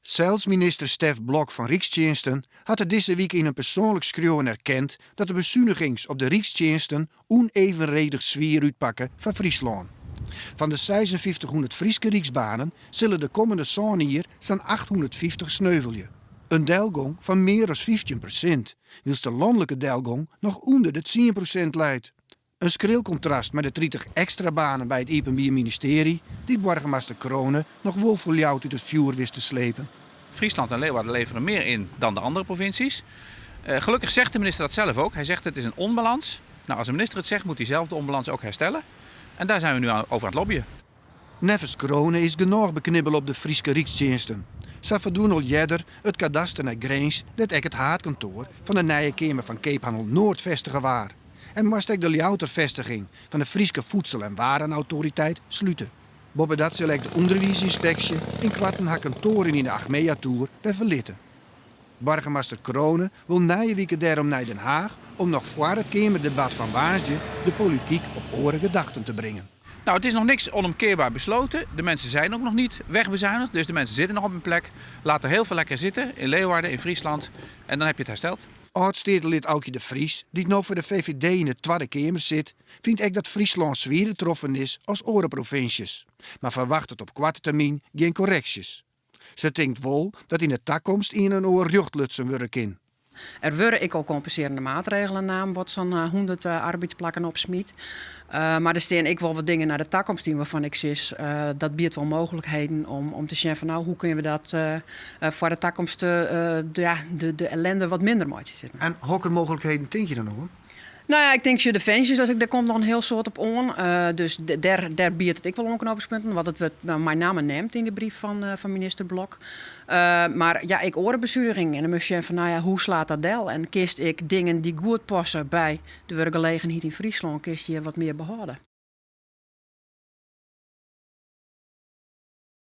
Sels minister Stef Blok fan Rykstsjinsten hat it dizze wike yn in persoanlik skriuwen erkend dat de besunigings op de rykstsjinsten ûnevenredich swier útpakke foar Fryslân. Fan de 5600 Fryske ryksbanen sille de kommende sân jier sa'n 850 sneuvelje. In delgong fan mear as 15%, wylst de lanlike delgong noch ûnder de 10% leit. In skril kontrast mei de 30 ekstra banen by it Iepenbier Ministearje, dy't boargemaster Crone noch wol foar Ljouwert út it fjoer wist te slepen. Friesland en Leeuwarden leveren meer in dan de andere provincies. Gelukkig zegt de minister dat zelf ook. Hij zegt het is een onbalans. Nou, als de minister het zegt, moet hij zelf de onbalans ook herstellen. En daar zijn we nu over aan het lobbyen. Neffens Crone is genôch beknibbel op de Fryske rykstsjinsten. Sa ferdwûn al earder it kadaster nei Grins, dêr't ek it haadkantoar fan de nije Keamer fan Keaphannel Noard festige waard. En moast ek de Ljouwerter festiging fan de Fryske Voedsel en Warenautoriteit slute. Boppedat sil ek de ûnderwiisynspeksje ynkoarten har kantoaren yn de Achmeatoer wer ferlitte. Boargemaster Crone wol nije wike dêrom nei Den Haach om noch foar it Keamerdebat fan woansdei de polityk op oare gedachten te bringen. Nou, het is nog niks onomkeerbaar besloten. De mensen zijn ook nog niet wegbezuinigd, dus de mensen zitten nog op hun plek. Laat er heel veel lekker zitten in Leeuwarden, in Friesland en dan heb je het hersteld. Ald-steatelid Aukje de Vries, dy't no foar de VVD yn de Twadde Keamer sit, fynt ek dat Fryslân swierder troffen is as oare provinsjes, mar ferwachtet op koarte termyn gjin korreksjes. Se tinkt wol dat yn de takomst ien en oar rjochtlutsen wurde kin. Der wurde ek al kompensearjende maatregelen naam wat sa'n 100 arbeidsplakken opsmyt. Mar der stean ek wol wat dingen nei de takomst yn wêrfan ik sis dat biedt wol mooglikheden om te sjen fan nou hoe kinne we dat foar de takomst de ellende wat minder meitsje. En hokker mooglikheden tink je dan oan? Nou ja, ik tink sjoch definsje, dus dêr komt noch in hiel soad op oan. Dus dêr biedt it ek wol oanknopingspunten, want it wurdt mei namme neamd yn de brief fan minister Blok. Mar ja, ek oare besunigingen. En dan moatst sjen fan, nou ja, hoe slaat dat del? En kinst ek dingen dy't goed passe by de wurkgelegenheid yn Fryslân, kinst hjir wat mear behâlde.